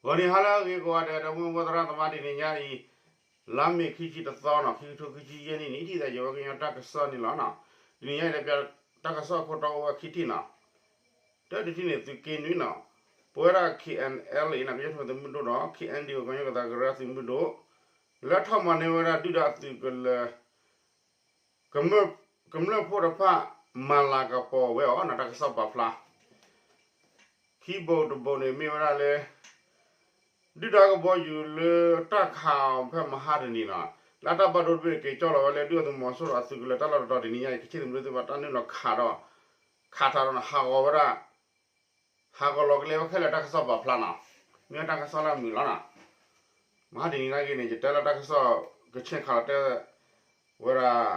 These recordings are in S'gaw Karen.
ဂီၤနံၤဟါလၢအဂ့ၤကိးဂၤဒဲး ဒီပုၢ်ဝဲၢ်သရၣ်သမါ တနံၤညါအံၤ လါမ့ၤခံဆံတသီနီၤ ခံကထိခံဆံယဲၢ်နံၣ်န့ၣ် ထံၣ်သးယဝဲကညီတၢ်ကစီၣ်န့ၣ်လီၤနီၤ. တနံၤညါအံၤ တပျးတၢ်ကစီၣ်အခိၣ်တီအိၣ်ဝဲခံထံၣ်နီၤ. တၢတထံၣ်န့ၣ် သုးက့နွံနီၤ, ပဝဲဒၣ် K N L အံၤ ကညီထူၣ်ဖျဲးသုးမုၢ်ဒိၣ်ဒီး K N D O ကညီကသးကရၢသုးမုၢ်ဒိၣ် လၢထီၣ်မၤန့ၢ်ဝဲဒၣ်ဒုၣ်ဒါအသုးကလၢၤ ကမျၢၢ်ဖိတဖၣ် မၤလၤကပီၤဝဲအီၤနီၤ တၢ်ကစီၣ်ပာ်ဖျါ ခံဘိးတဘိးန့ၣ် မ့ၢ်ဝဲဒၣ်လၢ ဒုၣ်ဒါကဘီယူၤလၢတၢ်ခးအီၤဖဲမဟါတနံၤနီၤ, လၢတၢ်ဘၣ်ဒိတဘ့ၣ်က့ၤကၠီၣ်လီၤဝဲလၢ ဒုၣ်ဒါသုးမီၤစိရိၤအသုးကလၢၤတၢ်လီၢ်တတီၤတနံၤညါအံၤ ကချ့ၣ်သုးမုၢ်ဒိၣ်သ့ၣ်တဖၣ် တၢ်နုာ်လီၤခးဒီး ခးထီၣ်ဒီး ဟးဂီၤဝဲဒၣ် ဟးဂီၤလီၤကလဲဝဲခဲလၢာ် တၢ်ကစီၣ်ပာ်ဖျါနီၤ, မ့ၢ်ဝဲတၢ်ကစီၣ်လၢအမုာ်လီၤနီၤ. မဟါတနံၤနာ်က့န့ၣ် ယတဲလၢတၢ်ကစီၣ် ကဆ့ၣ်ခးလီၤတဲာ် ဝဲဒၣ်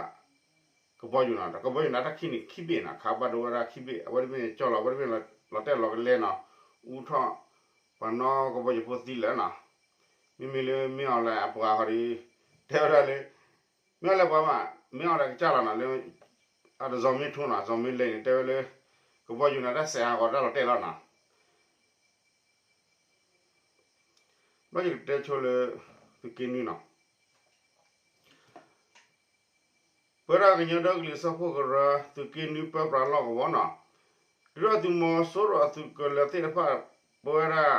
ကဘီယူၤနီၤ, ကဘီယူၤန့ၣ် တၢ်ခံန့ၣ်ခံဘ့ၣ်နီၤ, ခးဘၣ်ဒိဝဲဒၣ်ခံဘ့ၣ်, အဝဲတဘ့ၣ်န့ၣ် ကၠီၣ်လီၤ အဝဲတဘ့ၣ်လီၤတဲာ်လီၤကလဲနီၤ, အူထီၣ် ပှၤနီၣ်ကဘီယူၤဖိသံလၢာ်နီၤ. မ့မ့ၢ်လၢမ့ၢ်အီၤလဲၣ်အပှၤဟီဒီး တဲဝဲဒၣ်လၢ မ့ၢ်အီၤလဲၣ်ပှၤမး မ့ၢ်အီၤလဲၣ်ကစၢ်လီၤနီၤ, လၢ အတဇီမ့ၢ်ထူနီၤ, ဇီမ့ၢ်လဲၤန့ၣ် တဲဝဲလၢ ကဘီယူၤန့ၣ် တၢ်စဲးဟးဂီၤတၢ်လီၤတဲာ်လီၤနီၤ. ဘျီယကတဲဆိလၢ သုးက့နွံနီၤ. ပဝဲဒၣ်ကညီဒီကလုာ်စၢဖှိၣ်ကရၢ သုးက့နွံပၢပြးလီၢ်ကဝီၤနီၤ, ဒုၣ်ဒါသုးမီၤစိရိၤအသုးကလၢၤသ့ၣ်တဖၣ် ပဝဲဒၣ်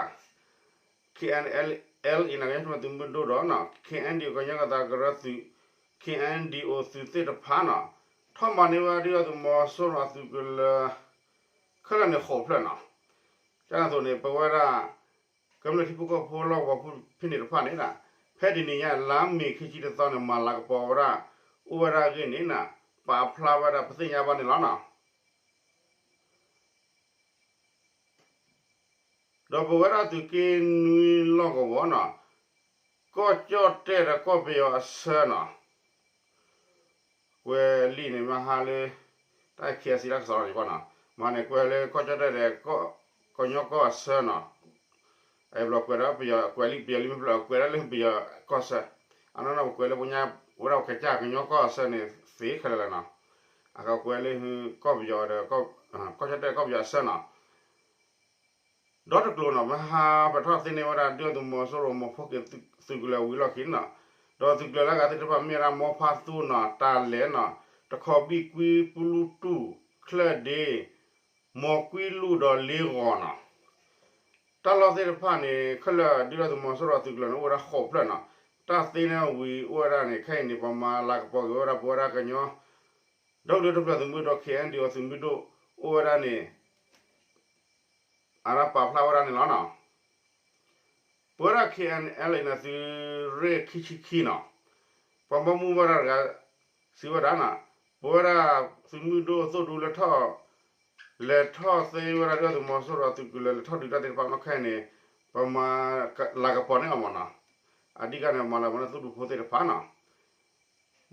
K N L A နီၤ ကညီထူၣ်ဖျဲးသုးမုၢ်ဒိၣ်ဒီးနီၤ K N D O ကညီကသးကရၢသုး K N D O သုးသ့ၣ်တဖၣ်နီၤ, ထီၣ်မၤန့ၢ်ဝဲဒၣ်ဒုၣ်ဒါသုးမီၤစိရိၤအသုးကလၢၤ ခဲလၢာ်န့ၣ်ဃိးဖျၢၣ်နီၤ. ကန့ၣ်အသိးန့ၣ် ပဝဲဒၣ် ကမျၢၢ်ထံဖိကီၢ်ဖိလီၢ်ကဝီၤဖိဖဲန့ၣ်တဖၣ်န့ၣ် ဖဲတနံၤညါလါမ့ၤခံဆံတသီန့ၣ် မၤလၤကပီၤဝဲဒၣ် အိၣ်ဝဲဒၣ်အဂ့ၢ်န့ၣ် ပာ်ဖျါဝဲဒၣ်ပသ့ၣ်ညါဘၣ်န့ၣ်လီၤနီၤ. ဒီးပဝဲဒၣ်သုးက့နွံလီၢ်ကဝီၤနီၤ, ကီၢ်ကၠီၣ်တဲၣ်ဒီးကီၢ်ပယီၤအဆၢနီၤ, ကွဲးလံာ်န့ၣ်မဟါလၢ တၢ် K I C တၢ်ကစီၣ်န့ၣ်ဘၣ်နီၤ, မဟါန့ၣ်ကွဲးလၢကီၢ်ကၠီၣ်တဲၣ်ဒီး ကညီကီၢ်အဆၢနီၤ, အဘျီကွဲးဒီးပယီၤ ကွဲးလံာ်ပယီၤလံမ့ၢ်ဖျၢၣ် ကွဲးဒၣ်လၢပယီၤကီၢ်ဆၢ, အနီၢ်နီၢ်ပကွဲးလၢပညါ ဝဲဒၣ်ပကစၢ်ကညီကီၢ်အဆၢန့ၣ် သ့ခဲလၢာ်လီၤနီၤ, အကကွဲးလၢ ကီၢ်ပယီၤဒီး ကီၢ်ကၠီၣ်တဲၣ်ကီၢ်ပယီၤအဆၢနီၤ. ဒီတကျိၤနီၤ မဟါပထီၣ်သ့န့ၢ်ဝဲဒၣ်ဒုၣ်ဒါသုးမီၤစိရိၤ မီၤဖိက့ၤသုးကလၢၤဝံၤလီၢ်ခံနီၤ, ဒီးသုးကလၢၤလၢအဂၤသ့ၣ်တဖၣ်မ့ၢ်ဝဲဒၣ် မီဖါသူနီၤ တၢ်လဲၤနီၤ တခီဘံၣ်ကွံ ပူလူတူၣ် ချၢၣ်ဒ့ မီၤကွံလူၢ်ဒီးလ့ဂီၤနီၤ, တၢ်လီၢ်သ့ၣ်တဖၣ်န့ၣ် ခဲလၢာ်ဒုၣ်ဒါသုးမီၤစိရိၤအသုးကလၢၤန့ၣ် အိၣ်ဝဲဒၣ်ဃိးဖျၢၣ်နီၤ, တၢ်သ့န့ၢ်ဝံၤအိၣ်ဝဲဒၣ်န့ၣ် ခဲအံၤန့ၣ် ပမၤလၤကပီၤက့ၤဝဲဒၣ် ပဝဲဒၣ်ကညီ ဒီကလုာ်တၢ်ထူၣ်ဖျဲးသုးမုၢ်ဒိၣ် K N D O သုးမုၢ်ဒိၣ် အိၣ်ဝဲဒၣ်န့ၣ် အတၢ်ပာ်ဖျါဝဲဒၣ်န့ၣ်လီၤနီၤ. ပဝဲဒၣ် K N L A န့ၣ် သုးရ့ၣ်ခံဆံခံနီၤ, ပှၤဘီမုၢ်ဘၣ်တၢ်တဂၤ စံးဝဲဒၣ်နီၤ, ပဝဲဒၣ်သုးမုၢ်ဒိၣ်သိၣ်ဒူလၢထီၣ် လဲၤထီၣ်သ့ဝဲဒၣ်ဒုၣ်ဒါသုးမီၤစိရိၤအသုးကလၢၤ လဲၤထီၣ်ဒုးတၢ်သ့ၣ်တဖၣ်နီၢ်ခဲအံၤန့ၣ် ပမၤလၤကပီၤန့ၢ်အီၤမးနီၤ, အဓိကန့ၣ် မၤလၤကပီၤန့ၢ်သုးဒူဖိသ့ၣ်တဖၣ်နီၤ.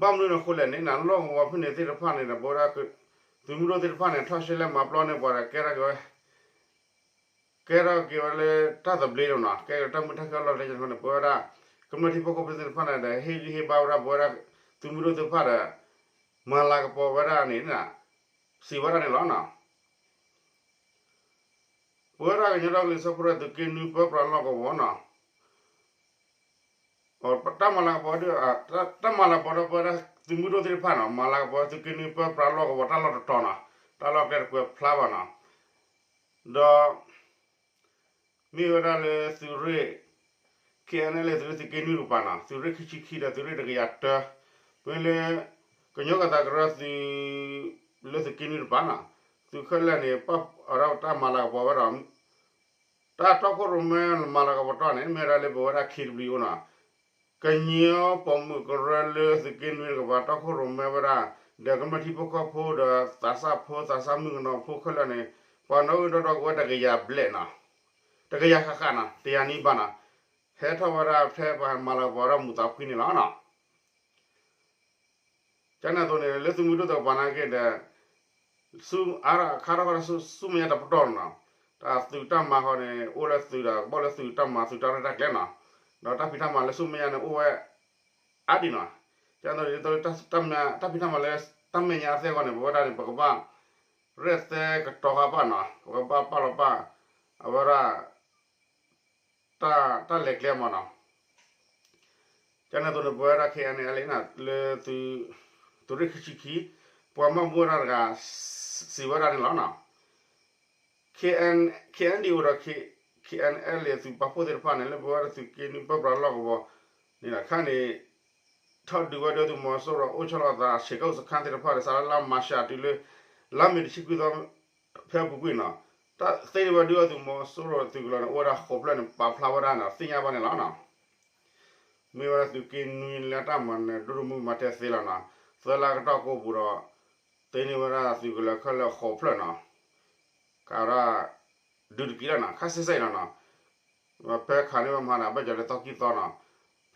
ဘၣ်မနုၤန့ၣ်အဃိလဲၣ်န့ၣ် လီၢ်ကဝီၤဖဲန့ၣ်သ့ၣ်တဖၣ်န့ၣ်ဒီး ပဝဲဒၣ် သုးမုၢ်ဒိၣ်သ့ၣ်တဖၣ်န့ၣ် ထီၣ်ရှဲလဲၣ်မၤပျီန့ၢ်ပှၤဒီး ကဲထီၣ်က့ၤဝဲ ကဲထီၣ်က့ၤဝဲလၢတၢ်သဘျ့လီၤနီၤ, ကဲထီၣ်တၢ်မုာ်တၢ်ခုၣ်အလီၢ်တၢ်န့ၣ်အဃိန့ၣ် ပဝဲဒၣ် ကမျၢၢ်ထံဖိကီၢ်ဖိသ့ၣ်တဖၣ်န့ၣ်ဒီး ဟ့ၣ်ဂံၢ်ဟ့ၣ်ဘါဝဲဒၣ်ပဝဲဒၣ် သုးမုၢ်ဒိၣ်သ့ၣ်တဖၣ်ဒီး မၤလၤကပီၤဝဲဒၣ်န့ၣ် စံးဝဲဒၣ်န့ၣ်လီၤနီၤ. ပဝဲဒၣ်ကညီဒီကလုာ်စၢဖှိၣ်ဒီးသုးက့နွံပၢပြးလီၢ်ကဝီၤနီၤ, တၢ်မၤလၤကပီၤဒ် တၢ်မၤလၤကပီၤဒီးပဝဲဒၣ်သုးမုၢ်ဒိၣ်သ့ၣ်တဖၣ်နီၤ, မၤလၤကပီၤသုးက့နွံပၢပြးလီၢ်ကဝီၤတၢ်လီၢ်တတီၤနီၤ, တၢ်လီၢ်ကျဲတကွဲးဖျါဘၣ်နီၤ, ဒီး မ့ၢ်ဝဲဒၣ်လၢသုးရ့ၣ် K N L A သုးရ့ၣ်သုးက့နွံတကပၤနီၤ, သုးရ့ၣ်ခံဆံခံဒီးသုးရ့ၣ်တကယၤတၢ, မ့ၢ်လၢ ကညီကသးကရၢသုး လၢသုးက့နွံတကပၤနီၤ, သုးခဲလၢာ်န့ၣ် ပာ်အီၤဒၣ်တၢ်မၤလၤကပီၤဝဲဒီး တၢ်တီခိၣ်ရိၣ်မဲမၤလၤကပီၤတီၢ်န့ၣ် မ့ၢ်ဝဲဒၣ်လၢပဝဲဒၣ် K W O နီၤ, ကညီပိာ်မုၣ်ကရၢလၢသုးက့နွံတကပၤ တီခိၣ်ရိၣ်မဲဝဲဒၣ် ဒီးကမျၢၢ်ထံဖိကီၢ်ဖိဒီးသးစၢ်ဖိသးစၢ်မုၣ်ကနီၤဖိခဲလၢာ်န့ၣ် ပှၤနီၣ်ဂံၢ်ဒီဒီကဝဲတကယၤဘျဲၣ်နီၤ, တကယၤဃၣ်ဃၣ်နီၤ တယၤနံၣ်ဘၣ်နီၤ, ဟဲထီၣ်ဝဲဒၣ်ဖဲပှၤမၤလၤကပီၤဝဲဒၣ်မူးသးဖှံန့ၣ်လီၤနီၤ. ကန့ၣ်အသိးန့ၣ် လၢသုးမုၢ်ဒိၣ်တကပၤနာ်က့ဒီး ဆူအါထီၣ်အခါထီၣ်ဃီဒီးဆူမဲာ်ညါတပတီၢ်နီၤ, တၢ်သုးတၢ်မၤဃီန့ၣ် အိၣ်လၢသုးဒီး ကဘၣ်လၢသုးတၢ်မၤသုးတၢ်ရဲၣ်တၢ်ကျဲၤနီၤ, ဒီးတၢ်ဖံးတၢ်မၤလၢဆူမဲာ်ညါန့ၣ် အိၣ်ဝဲအါဒံးနီၤ, ကန့ၣ်အသိး တၢ်ဖံးတၢ်မၤလၢတၢ်မဲာ်ညါအသ့ၣ်အဂီၢ်န့ၣ် ပဝဲဒၣ်န့ၣ် ပကဘၣ် ရဲၣ်သဲကတီၤဃာ်ဘၣ်နီၤ, ပကဘၣ်ပာ်လီၤပာ် အဝဲဒၣ် တၢ်လဲၤကျဲမးနီၤ. ကန့ၣ်အသိးန့ၣ် ပဝဲဒၣ် K N L A လၢ သုးရ့ၣ်ခံဆံခံ ပှၤမၤဘူၣ်ဝဲဒၣ်တဂၤ စံးဝဲဒၣ်န့ၣ်လီၤနီၤ. K N K N D O ဒီး K N L A သုးပာ်ဖှိၣ်သ့ၣ်တဖၣ်န့ၣ် လၢပဝဲဒၣ်သုးက့နွံပၢပြးလီၢ်ကဝီၤန့ၣ် ခါန့ၣ် ထီၣ်ဒုးဝဲဒုးသုးမီၤစိရိၤအိၣ်ဆီလီၤအသး ဆဲးကိၣ်စခါသ့ၣ်တဖၣ်ဒီး စးလၢလါမၤရှးတုၤလၢ လါမ့ၤတဆံခွံသီ ဖဲအပူၤကွံာ်နီၤ, တၢ်သ့န့ၢ်ဝဲဒုးသုးမီၤစိရိၤသုးကလၢၤန့ၣ် အိၣ်ဝဲဒၣ်ဃိးဖျၢၣ်န့ၣ် ပာ်ဖျါဝဲဒၣ်န့ၣ် သ့ၣ်ညါဘၣ်န့ၣ်လီၤနီၤ. မ့ၢ်ဝဲဒၣ်သုးက့နွံလၢတၢ်မၤနၢၤ ဒိၣ်ဒိၣ်မုၢ်မၤတဲသ့လီၤနီၤ, သၢလါကတီၢ်ကိးပူၤဒီး သ့န့ၢ်ဝဲဒၣ်သုးကလၢၤခဲလၢာ်ဃိးဖျၢၣ်နီၤ, ကဒီး ဒုးတက့ၤလီၤနီၤ, ခါဆဲးဆဲးအံၤလီၤနီၤ. ဖဲခးန့ၢ်ဝဲမဟါန့ၣ် အဘၢၣ်စၢၤလၢသီခံသီနီၤ,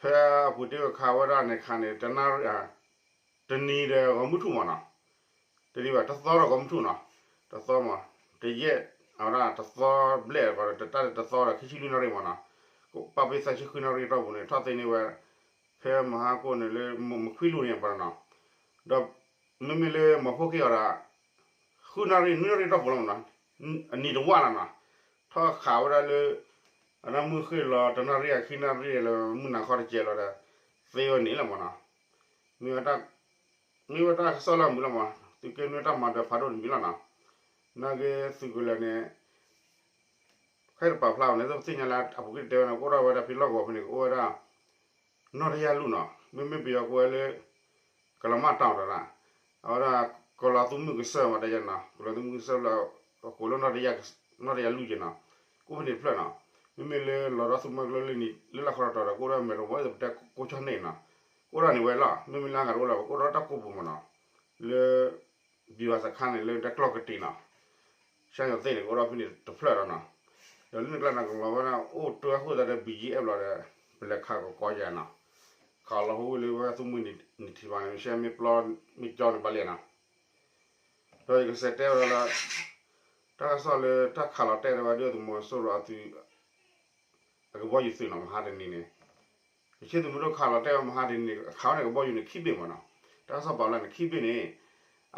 ဖဲအပူၤတ့ၢ်ဝဲခးဝဲဒၣ်န့ၣ် ခးန့ၣ် တနၣ်ရံၣ် တနံၤဒီးဂီၤမုၢ်ထူၣ်မးနီၤ, တနံၤဘၣ် တသီဒီးဂီၤမုၢ်ထူၣ်နီၤ, တသီမး တယဲၢ် အဝဲဒၣ်တသီဘျဲၣ်ဒီး တတၢ်တသီဒီးခံဆံလွံၢ်နၣ်ရံၣ်မးနီၤ, ပာ်ဖှိၣ်သၢဆံဃုနၣ်ရံၣ်အတီၢ်ပူၤန့ၣ် ထီၣ်သ့န့ၢ်ဝဲ ဖဲမဟါကိၣ်န့ၣ်လၢမခွံလူၤန့ၣ်ပှၤနီၤ, ဒီးမ့မ့ၢ်လၢမီၤဖိက့ၢ်အီၤဒီး ဃုနၣ်ရံၣ်နွံနၣ်ရံၣ်အတီၢ်ပူၤလီၤမးနီၤ, အနံၤတဝၢ်လီၤနီၤ, ထီၣ်ခးဝဲဒၣ်လၢ အနၢ်မုၢ်ဃ့ၢ်လီၤ တနၣ်ရံၣ်အခံနၣ်ရံၣ်လၢမုၢ်နၤခီတကဲးလီၤဒီး သ့ဝဲန့ၣ်လီၤမးနီၤ, မ့ၢ်ဝဲ မ့ၢ်ဝဲတၢ်ကစီၣ်လၢအမုာ်လီၤမး, သုးက့နွံတၢ်မၤဒီးဖးဒိၣ်တမံၤလီၤနီၤ, နာ်က့သုးကလၢၤန့ၣ် ခဲအံၤတပာ်ဖျါအီၤန့ၣ် သ့ၣ်ညါလၢအပူၤကွံာ်တတဲဝဲန့ၣ် ကအိၣ်ထီၣ်ဝဲဒၣ်ဖဲလီၢ်ကဝီၤဖဲန့ၣ် ကအိၣ်ဝဲဒၣ် နီၢ်တယၢ်လူၢ်နီၤ, မ့မ့ၢ်ပယီၤကိးဝဲလၢ ကလီၤမၢ်တီၤတရၣ်, အဝဲဒၣ် ကလီၤသူမုၢ်ကစၢၢ်မးတယဲနီၤ, ကလီၤသူမုၢ်ကစၢၢ်လၢ အကိးလၢ နီၢ်တယၢ်လူၢ်က့နီၤ, ကအိၣ်ဖဲန့ၣ်တဖျၢၣ်နီၤ, မ့မ့ၢ်လၢလီၤဒီးသူမွဲကျိလၢလၢလီၢ်ခီတီၤတီၤဒီး ကအိၣ်ဒီးမဲာ်တဝီပတဲကိးကၠီၣ်န့ၣ်နီၤ, ကအိၣ်ဒၣ်န့ၣ်ဝဲလီၤ, မ့မ့ၢ်လၢအဂၤတအိၣ်လၢၤ ကအိၣ်ဒီးတၢ်ကိးပူၤမးနီၤ, လၢ ဘံၣ်ဘၣ်စခါန့ၣ် လၢတၢ်ကျီၢ်ကတ့ၤနီၤ, ရှါယီၤသ့ၣ်န့ၣ် ကအိၣ်ဒီးဖဲန့ၣ်တဖျၢၣ်လီၤနီၤ, ဒီးလၢနကျါန့ၣ် ကလီၤဝဲဒၣ် အိၣ်တၢ်ဃိသတးဒီး ဘံၣ်ယံၣ်အဲၣ်ဘျီဒီး ပလဲၤခးကကီယဲနီၤ, ခးလီၤဟိဝံၤလၢဝဲသူမုၢ်နံၤထံၣ်ဘၣ်န့ၣ် မ့ၢ်ရှဲမ့ၢ်ပျီ မ့ၢ်ကၠီန့ၣ်ဘၣ်လဲၣ်နီၤ, ဒီးယကစးတဲဝဲဒၣ်လၢ တၢ်ကစီၣ်လၢတၢ်ခးလီၤတဲာ်ဝဲဒၣ်သုးမီၤစိရိၤအသုး အကဘီယူၤသုးနီၤ မဟါတနံၤန့ၣ်, ကဆ့သုးမုၢ်ဒိၣ်ခးလီၤတဲာ်ဝဲမဟါတနံၤန့ၣ် ခးဝဲန့ၣ်ကဘီယူၤန့ၣ်ခံဘ့ၣ်မးနီၤ, တၢ်ကစီၣ်ပာ်ဖျါန့ၣ်ခံဘ့ၣ်န့ၣ်,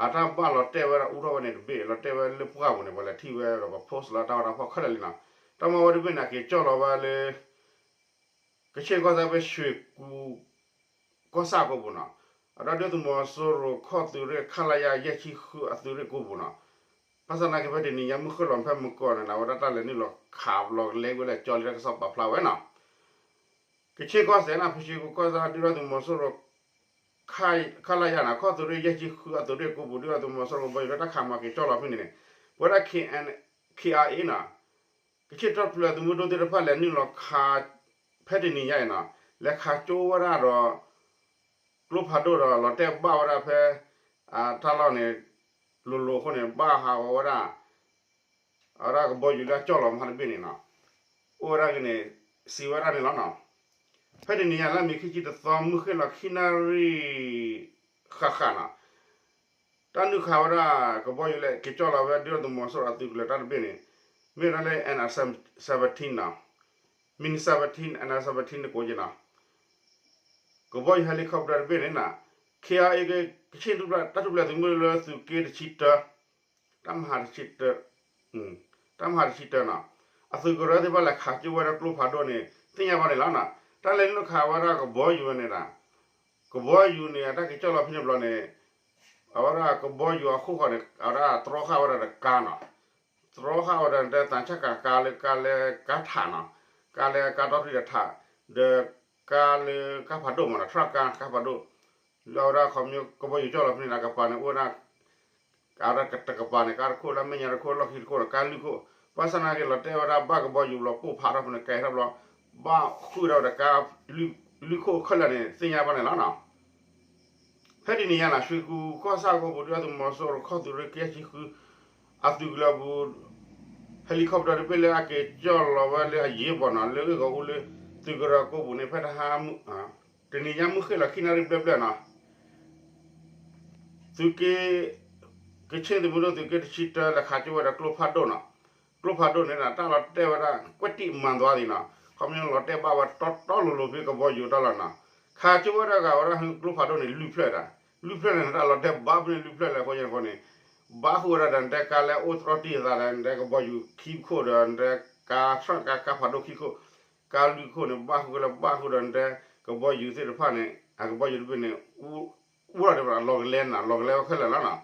အတၢ်ဘၣ်လီၤတဲာ်ဝဲဒၣ်အူထီၣ်ဝဲန့ၣ်တဘ့ၣ် လီၤတဲာ်ဝဲလၢပှၢ်ပူၤန့ၣ် ပှၤလဲၤထံၣ်ဝဲဒီးပှၤ post လီၤတၢ်ဝဲဒၣ်ဖီၣ်ခဲလၢာ်လံနီၤ, တၢ်မၤဝဲတဘ့ၣ်န့ၣ် အက့ၤကၠီၣ်လီၤဝဲလၢ ကဆ့ကီၢ်သဲးဖဲ ရွှေကူ ကီၢ်ဆၣ်ကိးပူၤနီၤ, အဒီးဒုးသုးမီၤစိရိၤခီၣ်သုးရ့ၣ် ခလရ ယဲၢ်ဆံဃုအသုးရ့ၣ်ကိးပူၤနီၤ, ဘၣ်ဆၣ်နာ်က့ဖဲတနံၤညါမုၢ်ဃ့ၢ်လီၤဖဲမုၢ်ကီၢ်န့ၣ် အဝဲဒၣ်တၢ်လဲၤနုာ်လီၤခးဘျီကလဲကွံာ်လၢကၠီလံ တၢ်ကစီၣ်ပာ်ဖျါဝဲနီၤ, ကဆ့ကီၢ်သဲးန့ၣ် ဖဲ ရွှေကူ ကီၢ်ဆၣ်ဒုးသုးမီၤစိရိၤ ခလရ န့ၣ် ခီၣ်သုးရ့ၣ် ယဲၢ်ဆံဃုအသုးရ့ၣ်ကိးပူၤ ဒုးသုးမီၤစိရိၤကဘီယူၤလၢတၢ်ခးမၤက့ၤကၠီၣ်လီၤဖဲန့ၣ်န့ၣ်, ပဝဲဒၣ် K N K I A နီၤ, ကဆ့ထီၣ်ဖျၢၣ်သုးမုၢ်ဒိၣ်သ့ၣ်တဖၣ်လဲၤနုာ်လီၤခး ဖဲတနံၤညါအံၤနီၤ, လဲၤခးကၠိဝဲဒၣ်ဒီး ကျိဖးဒိၣ်ဒီးလီၤတဲာ်ဘၣ်ဝဲဒၣ်ဖဲ တၢ်လီၢ်န့ၣ် လိၤလိၤအဃိန့ၣ် ဘၣ်ဟးဂီၤဝဲဒၣ် အဝဲဒၣ်ကဘီယူၤလၢအကၠီၣ်လီၤမဟါတဘ့ၣ်န့ၣ်နီၤ, အိၣ်ဝဲဒၣ်က့ၤန့ၣ် စံးဝဲဒၣ်န့ၣ်လီၤနီၤ, ဖဲတနံၤညါလါမ့ၤခံဆံတသီ မုၢ်ဃ့ၢ်လီၤခံနၣ်ရံၣ် ဃၣ်ဃၣ်နီၤ, တၢ်နုာ်ခးဝဲဒၣ်ကဘီယူၤလၢက့ၤကၠီၣ်လီၤဝဲဒၣ်သုးမီၤစိရိၤအသုးကလၢၤတၢ်တဘ့ၣ်န့ၣ် မ့ၢ်ဝဲဒၣ်လၢ M I seventeen နီၤ, Mi seventeen, M I seventeen တကိးက့ၤနီၤ, ကဘီယူၤ helicopter တဘ့ၣ်န့ၣ်နီၤ, K I A ကဆ့ၣ်တဖျၢၣ် တၢ်ထူၣ်ဖျဲးသုးမုၢ်လၢသုးက့တဆံတၢ တၢ်မဟါတဆံတၢ တၢ်မဟါတဆံတၢနီၤ, အသုးကရၢသ့ၣ်တဖၣ်လဲၤခးကၠိဝဲဒၣ်ကျိဖးဒိၣ်န့ၣ် သ့ၣ်ညါဘၣ်န့ၣ်လီၤနီၤ, တၢ်လဲၤနုာ်ခးဝဲဒၣ်ကဘီယူၤဝဲန့ၣ်ဒီး ကဘီယူၤန့ၣ် အတၢ်က့ၤကၠီၣ်လီၤဖဲန့ၣ်ဘျီန့ၣ် အဝဲဒၣ်ကဘီယူၤအခိၣ်ဃီန့ၣ် အဝဲဒၣ်တြီဃာ်ဝဲဒၣ်ဒီးကါနီၤ, တြီဃာ်ဝဲဒၣ်ဒီးသးဆၣ်ကၤကါလၢကါလၢကါထးနီၤ, ကါလၢကါတီထံဒီးထး ဒီးကါလၢကါဖးဒိၣ်မးနီၤ ထြၣ်ကါ ကါဖးဒိၣ် လၢအဝဲဒၣ်ခီပညီကဘီယူၤကၠီၣ်လီၤဖဲန့ၣ်ဒီး ကပၤန့ၣ်အိၣ်ဝဲဒၣ် အဝဲဒၣ်တကပၤန့ၣ် ကါတခိၣ် လၢမဲာ်ညါတခိၣ် လီၢ်ခံတခိၣ်ဒီးကါလွံၢ်ခိၣ်, ဘၣ်ဆၣ်နာ်က့ၤလီၤတဲာ်ဝဲဒၣ်ဘၣ်ကဘီယူၤဘျီပိၢ်ဖးထီၣ်ဖဲန့ၣ် ကဲထီၣ်ဘျီ ဘၣ်ဃုာ်ဒီးဝဲဒၣ်ကါလွံၢ်ခိၣ်ခဲလၢာ်န့ၣ် သ့ၣ်ညါဘၣ်န့ၣ်လီၤနီၤ. ဖဲတနံၤညါနီၤ ရွှေကူကီၢ်ဆၣ်ကိးပူၤ ဒုးသုးမီၤစိရိၤခီၣ်သုးရ့ၣ် ကယဲၢ်ဆံဃု အသုးကလၢၤပူၤ helicopter တဘ့ၣ်လၢအက့ၤကၠီၣ်လီၤဝဲလၢအယံၤဘီၣ်နီၤ လၢဂ့ၢ်ဂီၤအူလၢ သုးကရၢကိးပူၤန့ၣ် ဖဲတဟါ တနံၤညါမုၢ်ဃ့ၢ်လီၤခံနၣ်ရံၣ်ဘျဲၣ်ဘျဲၣ်နီၤ သုးက့ ကဆ့ၣ်သုးမုၢ်ဒိၣ်သုးက့တဆံတၢ လဲၤခးကၠိဝဲဒီးကျိဖးဒိၣ်နီၤ, ကျိဖးဒိၣ်န့ၣ်ဒီး တၢ်လီၤတဲာ်ဝဲဒၣ် ကွဲးတံၢ်မၤသွါဒံးနီၤ, ခီပညီလီၤတဲာ်ဘၣ်ဝဲတီတီလိၤလိၤဖဲကဘီယူၤတၢ်လီၤနီၤ, ခးကၠိဝဲဒၣ်ဂၤဝဲဒၣ်ကျိဖးဒိၣ်န့ၣ် လွံၢ်ဖျၢၣ်ဒီး လွံၢ်ဖျၢၣ်န့ၣ် တၢ်လီၤတဲာ်ဘၣ်ဖဲန့ၣ်လွံၢ်ဖျၢၣ်လၢအဃိန့ၣ် ဘၣ်ဃုာ်ဝဲဒၣ်ဒီး နတဲကါလၢအိၣ်တြီတံၢ်အသးဒီး နတဲကဘီယူၤခံခိၣ်ဒီး နတဲကါ ထြၣ်ကါ ကါဖးဒိၣ်ခံခိၣ် ကါလွံၢ်ခိၣ်န့ၣ် ဘၣ်ဃုာ်လၢဘၣ်ဃုာ်ဒီးတဲ ကဘီယူၤသ့ၣ်တဖၣ်န့ၣ် အကဘီယူၤတဘ့ၣ်န့ၣ် အူထီၣ်ဒံး အလီၤကလဲနၤ လီၤကလဲဝဲခဲလၢာ်လီၤနီၤ.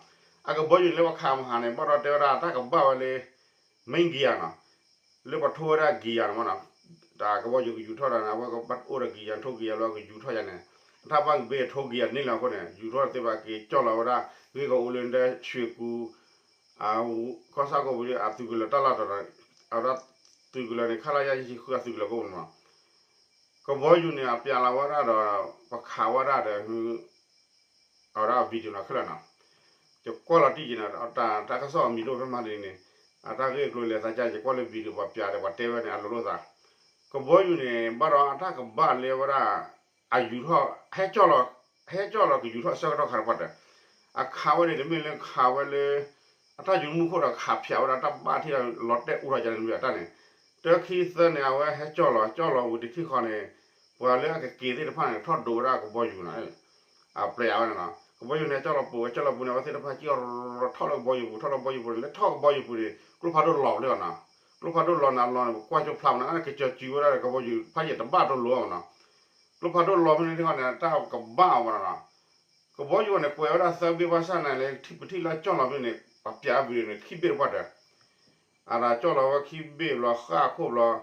အကဘီယူၤန့ၣ်လၢပှၤခးမဟါန့ၣ် ဘၣ်ဒီးတဲဝဲဒၣ်တၢ်ကဘၣ်ဝဲလၢ main gear နီၤ, လၢပှၤထိဝဲဒၣ် gear န့ၣ်မနီၤ, တၢ်ကဘီယူၤကယူၤထီၣ်ဒီးန့ၣ် အဝဲကဘၣ်အိၣ်ဒီး gear ထိ gear လီၤကယူၤထီၣ်ယၤန့ၣ်, အတၢ်ဘၣ်ကဘ့ၣ်ထိ gear န့ၣ်လီၤအဃိန့ၣ် ယူၤထီၣ်သ့ဘၣ်က့ၤကၠီၣ်လီၤဝဲဒၣ် ဂ့ၢ်ကီအိၣ်လၢဒၢး ရွှေကူ ကီၢ်ဆၣ်ကိၣ်ပူၤ အသုးကလၢၤတၢ်လီၢ်တတီၤ, အဝဲဒၣ်သုးကလၢၤန့ၣ် ခလရယဲၢ်ဆံဃုအသုးကလၢၤကိၣ်ပူၤမနီၤ. ကဘီယူၤန့ၣ် အပျးလီၤဝဲဒၣ်ဒီး ပှၤခးဝဲဒၣ်ဒီး အဝဲဒၣ် video နီၤခဲလၢာ်နီၤ, ယကွၢ်လီၤတံၢ်က့ၤနီၤ တၢ်ကစီၣ်အမံၤဒိၣ်ဖဲမဟါတနံၤန့ၣ် အတၢ်ဂ့ၢ်ကျိၤလဲၤသးကါ ယကွၢ်လၢ video ပှၤပျးဒီးပှၤတဲဝဲန့ၣ် အလိၤလိၤသး, ကဘီယူၤန့ၣ် ဘၣ်ဒီးအတၢ်ကဘၣ်လၢဝဲဒၣ် အယူၤထီၣ် ဟဲကၠီၣ်လီၤ ဟဲကၠီၣ်လီၤကယူၤထီၣ်အဆၢကတီၢ်ခါတပှၢ်တၢၢ်, အခးဝဲန့ၣ် တမ့ၢ်လၢခးဝဲလၢ အတၢ်ယူၤမူခိၣ်ဒီးခးဖျိးဝဲဒၣ်တၢ်ဘၣ်ထံၣ်ဒီးလီၤတဲာ်အူထီၣ်ကန့ၣ်မ့ၢ်အတၢ်န့ၣ်, တၢခံသၢန့ၣ် အဝဲဟဲကၠီၣ်လီၤ ကၠီၣ်လီၤဝံၤတထံၣ်ဃီန့ၣ် ပှၤလၢအကက့ၤသ့ၣ်တဖၣ်န့ၣ် ထီၣ်ဒိးဝဲဒၣ်ကဘီယူၤနီၤ, အပျးဝဲန့ၣ်နီၤ, ကဘီယူၤန့ၣ် ကၠီၣ်လီၤပိာ်ဝဲ ကၠီၣ်လီၤပိာ်န့ၣ် အဝဲသ့ၣ်တဖၣ်က့ၤထီၣ်လၢကဘီယူၤပူၤ ထီၣ်လၢကဘီယူၤပူၤန့ၣ် လၢထီၣ်ကဘီယူၤပူၤန့ၣ် ကျိဖးဒိၣ်လီၤဖဲန့ၣ်နီၤ, ကျိဖးဒိၣ်လီၤန့ၣ် အလီၢ်န့ၣ် ပကွၢ်ကၠိဖျါမနီၤ ကစၢၤစုၤဝဲဒၣ်ဒီးကဘီယူၤဖးယံာ်တဘၣ်တလိၤမနီၤ, ကျိဖးဒိၣ်လီၤဖဲန့ၣ်ထံၣ်ဃီန့ၣ် တၢ်ကဘၣ်အီၤမနီၤ, ကဘီယူၤန့ၣ် ကွဲးဝဲဒၣ်သၢဘ့ၣ်ဘၣ်ဆၣ်န့ၣ် လၢပထံၣ်လၢကၠီၣ်လီၤဖဲန့ၣ် ပှၤပျးအီၤဝံၤန့ၣ် ခံဘ့ၣ်တပှၢ်တၢၢ် အတၢ်ကၠီၣ်လီၤဝဲခံဘ့ၣ်ဘျီ ဃၣ်ခိၣ်ဘျီ,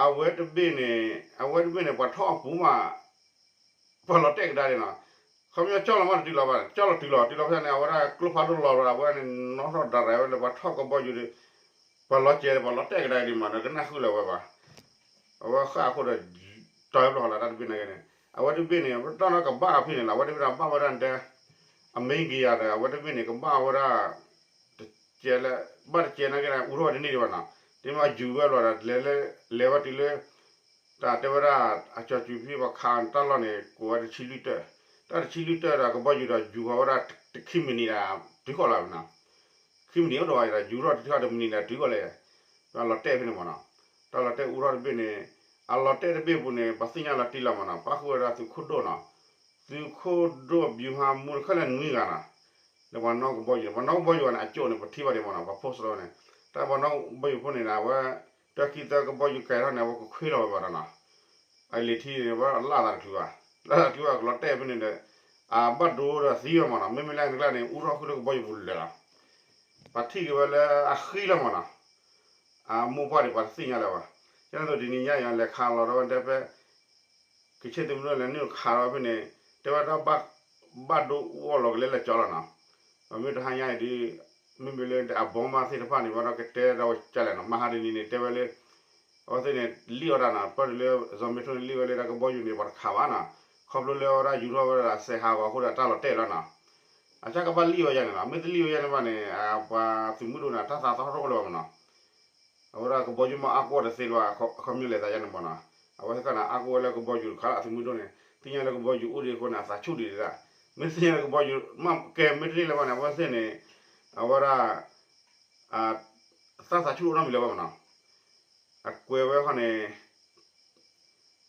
အဝဲတဘ့ၣ်န့ၣ် အဝဲတဘ့ၣ်န့ၣ် ပှၤထီၣ်အပူၤမး ပှၤလီၤတဲာ်ကဒါဒ်နီၤ, ခီပညီကၠီၣ်လီၤမးတတုၤလီၤဘၣ် ကၠီၣ်လီၤတုၤလီၤ တုၤလီၤဖဲန့ၣ် အဝဲဒၣ်ကျိဖးဒိၣ်လီၤဘျီ အဝဲန့ၣ်နီၣ်ထီၣ်ဒၣ်ရၤဝဲလၢ ပှၤထီၣ်ကဘီယူၤဒီး ပှၤလီၤစဲၤ ပှၤလီၤတဲာ်ကဒါဒ်မး နကနၣ်ဃုလၢၤဝဲဘၣ်, အဝဲဃၣ်အခိၣ်ဒီး တီၤဘျီလီၤတၢ်တဘ့ၣ်န့ၣ်ဂ့ၤန့ၣ် အဝဲတဘ့ၣ်န့ၣ် တၢ်နီၢ်ကဘၣ်အဖဲန့ၣ်လီၤ အဝဲတဘ့ၣ်ဒီးဘၣ်ဝဲဒၣ်တဲ အမ့ၢ်က့ၤယၤဒီး အဝဲတဘ့ၣ်န့ၣ် ကဘၣ်ဝဲဒၣ် တကဲလၢ ဘၣ်တကဲနာ်က့ဒီး အူထီၣ်ဝဲတန့ၢ်ဒံးဘၣ်နီၤ, ဒ်မ့ၢ်ယူၤဝဲဘျီဒီး လဲၤလၢ လဲၤဝဲတုၤလၢ တၢ်တဲဝဲဒၣ် အကၠီၤစုၤဖဲပှၤခးတၢ်လီၢ်န့ၣ် ကိးဝဲတဆံလွံၢ်တၢၢ်, တၢ်တဆံလွံၢ်တၢၢ်ဒီး ကဘီယူၤဒီးယူၤဃီၤဝဲဒၣ် တခံမံးနံးဒီး တုၤဃီၤလီၤနီၤ, ခံမံးနံးအိၣ်ဒီးဝဲဒီး ယူၤထီၣ်တထံၣ်ဃီတမံးနံးဒီးတုၤဃီၤလီၤ, တၢ်လီၤတဲာ်ဖဲန့ၣ်မနီၤ, တၢ်လီၤတဲာ်အူထီၣ်တဘ့ၣ်န့ၣ် အလီၤတဲာ်တဘ့ၣ်အပူၤန့ၣ် ပှၤသ့ၣ်ညါလီၤတံၢ်လီၤမနီၤ, ပၣ်ဃုာ်ဝဲဒၣ်သုးခိၣ်ဒိၣ်နီၤ, သုးခိၣ်ဒိၣ် ဗျူဟာမှူး ခဲလၢာ်နွံဂၤနီၤ, လၢပှၤနီၣ်ကဘီယူၤန့ၣ် ပှၤနီၣ်ကဘီယူၤန့ၣ် အကၠိၣ်န့ၣ် ပထံၣ်ဘၣ်ဒံးမနီၤ, ပှၤ post လီၤဝဲန့ၣ်, တၢ်ပှၤနီၣ်ကဘီယူၤဖိန့ၣ်ဒီး အဝဲ တၢ်ခံသၢကဘီယူၤကဲထီၣ်န့ၣ် အဝဲကခွ့လီၤဝဲဘၣ်ဒီးနီၤ, အလံာ်ထံန့ၣ် ဝဲလၢသးတချုးဘၣ်, လၢသးတချုးဘၣ် ကလီၤတဲာ်ဖဲန့ၣ်ဒီး အဘၣ်ဒိဒီးသံဝဲမနီၤ, မ့မ့ၢ်လၢန့ၣ်ကျါန့ၣ် အူထီၣ်ဃုာ်လၢကဘီယူၤပူၤလၢာ်လီၤ, ပှၤထံၣ်က့ၤဝဲလၢအဃံလီၤမနီၤ, အမိၢ်ပှၢ်ဒံးပှၤတသ့ၣ်ညါလၢၤဘၣ်, ကန့ၣ်သိးတနံၤညါအံၤ လဲၤခးလီၤဒီးဝဲတဲဖဲ ကဆ့ၣ်သုးမုၢ်ဒိၣ်လဲၤနုာ်ခးဒီးဖဲန့ၣ် တဲဝဲဒၣ် ဘၣ်ဒိအူအီၣ်လီၤကလဲလၢာ်ကၠီလီၤနီၤ, ပမ့ၢ်တဟါညါအံၤဒ် မ့မ့ၢ်လၢအဘီမါသ့ၣ်တဖၣ်န့ၣ် ဝဲဒီးကတဲဒီးဝဲကလဲၣ်နီၤ, မဟါတနံၤန့ၣ် တဲဝဲလၢ အဝဲသ့ၣ်န့ၣ် လံၣ်အီၣ်ဒၣ်နီၤ, ပၢၢ်တုၤလၢ စီၤမ့ထိန့ၣ် လံၣ်ဝဲလၢတၢ်ကဘီယူၤန့ၣ် ပှၤတခးဘၣ်နီၤ, ခီဖျိလၢအဝဲဒၣ်ယူၤထီၣ်ဝဲဒၣ်စဲးဟးဂီၤအဃိဒီးတၢ်လီၤတဲာ်လီၤနီၤ, အဆၣ်ကဘၣ်လံၣ်ဝဲယါန့ၣ်လီၤ, မ့ၢ်တလံၣ်ဝဲယါန့ၣ်ဘၣ်န့ၣ် ပှၤသုးမုၢ်ဒိၣ်န့ၣ် တၢ်သးသဟီၣ်တအိၣ်လၢၤဘၣ်မနီၤ အဝဲဒၣ်ကဘီယူၤမ့ၢ်အါကီၢ်တသ့လၢၤဘၣ်, အခီပညီလဲၤသးယါန့ၣ်မနီၤ, အဝဲသ့ၣ်တဖၣ်န့ၣ် အါကီၢ်ဝဲလၢကဘီယူၤတခါလၢအသုးမုၢ်ဒိၣ်န့ၣ် သ့ၣ်ညါလၢကဘီယူၤအိၣ်ဒံးအဃိန့ၣ် အသးဆူၣ်ဒံးဒၣ်, မ့ၢ်သ့ၣ်ညါလၢကဘီယူၤမ့ၢ်ကဲမ့ၢ်တန့ၢ်လၢၤဘၣ်န့ၣ် အဝဲသ့ၣ်န့ၣ် အဝဲဒၣ် သးသးဆူၣ်တအိၣ်နီတမံၤလၢၤဘၣ်မနီၤ, အကွဲးဝဲခီန့ၣ်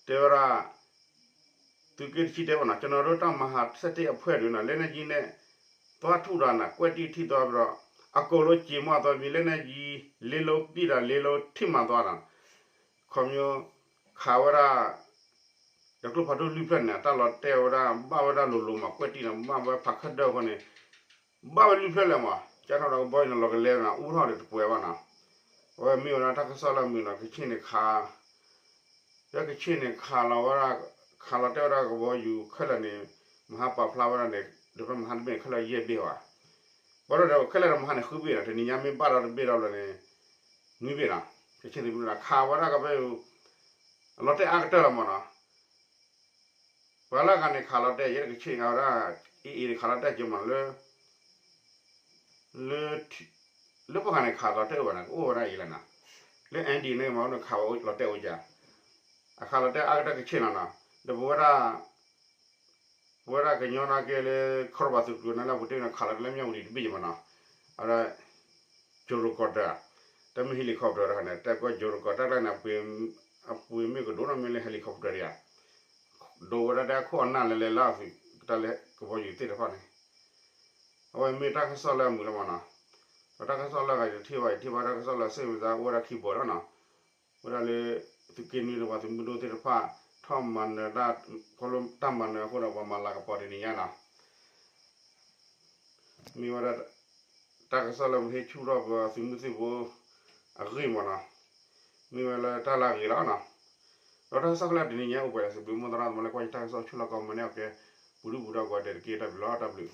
တဲဝဲဒၣ် သုးက့တဆံတဲဘၣ်နီၤ, ကျွန်တော်တို့ တပ်မဟာ ဆယ့်တစ် အဖွဲ့တွင် လက်နက်ကြီးနဲ့ သွားထုတာ ကွက်တိထိသွားပြီးတော့ အကုန်လုံး ကြေမွသွားပြီး လက်နက်ကြီး လေးလုံးပစ်တာ လေးလုံး ထိမှန်သွားတာ ခီဖျိ ခးဝဲဒၣ် ဒီးကျိဖးဒိၣ်လွံၢ်ဖျၢၣ်န့ၣ် တၢ်လီၤတဲာ်ဝဲဒၣ် ဘၣ်ဝဲဒၣ်လိၤလိၤမး ကွက်တိန့ၣ် ဘၣ်ဝဲဖးခၢၣ်ဒၢၣ်အဃိန့ၣ် ဘၣ်ဝဲလွံၢ်ဖျၢၣ်လၢၤမး, ကၠီထီၣ်ဒီးကဘီယူၤန့ၣ် လီၤကလဲန့ၣ် အူထီၣ်ဒီးတပှဲၤဘၣ်နီၤ, အဝဲမ့ၢ်ဝဲဒၣ်တၢ်ကစီၣ်လၢအမုာ်နီၤ, ကဆ့ၣ်န့ၣ်ခး လၢကဆ့ၣ်န့ၣ်ခးလီၤဝဲဒၣ် ခးလီၤတဲာ်ဝဲဒၣ်ကဘီယူၤခဲလၢာ်န့ၣ် မဟါပာ်ဖျါဝဲဒၣ်န့ၣ် ဒီးဖဲမဟါတဘ့ၣ်န့ၣ် ခဲလၢာ်ယဲၢ်ဘ့ၣ်ဘၣ်, ဘၣ်ဒီးခဲလၢာ်ဒီးမဟါန့ၣ်ဃုဘ့ၣ်နီၤ, တနံၤညါမ့ၢ်ဘၣ်ဒီးတဘ့ၣ်ဒီးဘျီန့ၣ် နွံဘ့ၣ်နီၤ, ကဆ့ၣ်သုးမုၢ်ဒိၣ်န့ၣ် ခးဝဲဒၣ်ကဘီယူၤ လီၤတဲာ်အါကတၢၢ်လီၤမးနီၤ ပှၤလၢအဂၤန့ၣ် ခးလီၤတဲာ် ယဲတကဆ့ၣ်အဝဲဒၣ် AA န့ၣ် ခးလီၤတဲာ်က့ၤမး လၢ လၢ လၢပှၤဂၤန့ၣ် ခးလီၤတဲာ်အိၣ်ဘၣ်န့ၣ် ကအိၣ်ဝဲဒၣ်အံၤလၢနီၤ, လၢ ND န့ၣ်မး အိၣ်န့ၣ် ခးဝဲလီၤတဲာ်အိၣ်ကၢ်, အခးလီၤတဲာ်အါကတၢၢ်ကဆ့ၣ်နီၤနီၤ, ဒီးပဝဲဒၣ် ပဝဲဒၣ်ကညီနာ်က့လၢ ခီၣ်ရဘၣ်သုးကျိၤန့ၣ်လၢပူၤတ့ၢ်န့ၣ် ခးလီၤကလဲ မြဝတီ တဘ့ၣ်ယမးနီၤ, အဝဲဒၣ် gyrocopter တၢ်မ့ၢ် helicopter တခါန့ၣ် တၢ်ကီ gyrocopter တၢ်ကျါန့ၣ် အပှ့ၤမ့ၢ်ကဒိၣ်နီၢ်မ့ၢ်လၢ helicopter တယၤ, ဒိဝဲဒၣ်တၢ်ခိၣ်အနၢ်လဲၤလဲၤလၢအသုး တၢ်လၢကဘီယူၤသ့ၣ်တဖၣ်န့ၣ်, အဝဲမ့ၢ်တၢ်ကစီၣ်လၢအမုာ်လီၤမးနီၤ, ဒီးတၢ်ကစီၣ်လၢအဂၤယတထံၣ်ဘၣ် ယထံၣ်ဘၣ်တၢ်ကစီၣ်လၢအစိတ်ဝင်စား အိၣ်ဝဲဒၣ်ခံဘီဒီးနီၤ, ဝဲဒၣ်လၢ သုးက့နွံဒီးပှၤသုးမုၢ်ဒိၣ်သ့ၣ်တဖၣ် ထီၣ်မၤနၢၤတၢ်, ခီဖျိတၢ်မၤနၢၤအဃိဒီး ပှၤမၤလၤကပီၤတနံၤညါနီၤ. မ့ၢ်ဝဲဒၣ် တၢ်ကစီၣ်လၢပဟ့ၣ်ဆူၣ်ထီၣ်ပသုးမုၢ်သံၣ်ဘိအဂ့ၢ်မ့ၢ်နီၤ, မ့ၢ်ဝဲလၢတၢ်လၢအဂ့ၤလီၤနီၤ. ဒီးတၢ်ကစီၣ်ခဲလၢာ်တနံၤညါအိၣ်ပှဲၤဒီး စံးဘျုးမိၢ်သရၣ်သမါလၢကွၢ်ယတၢ်ကစီၣ်ဆူၣ်လီၤကီမ့ၢ်န့ၣ်အကဲ, ပူၤဒုၣ်ပူၤဒါကိးဂၤဒဲးတက့ၢ် တၢ်ဘျုးလီၤ တၢ်ဘျုး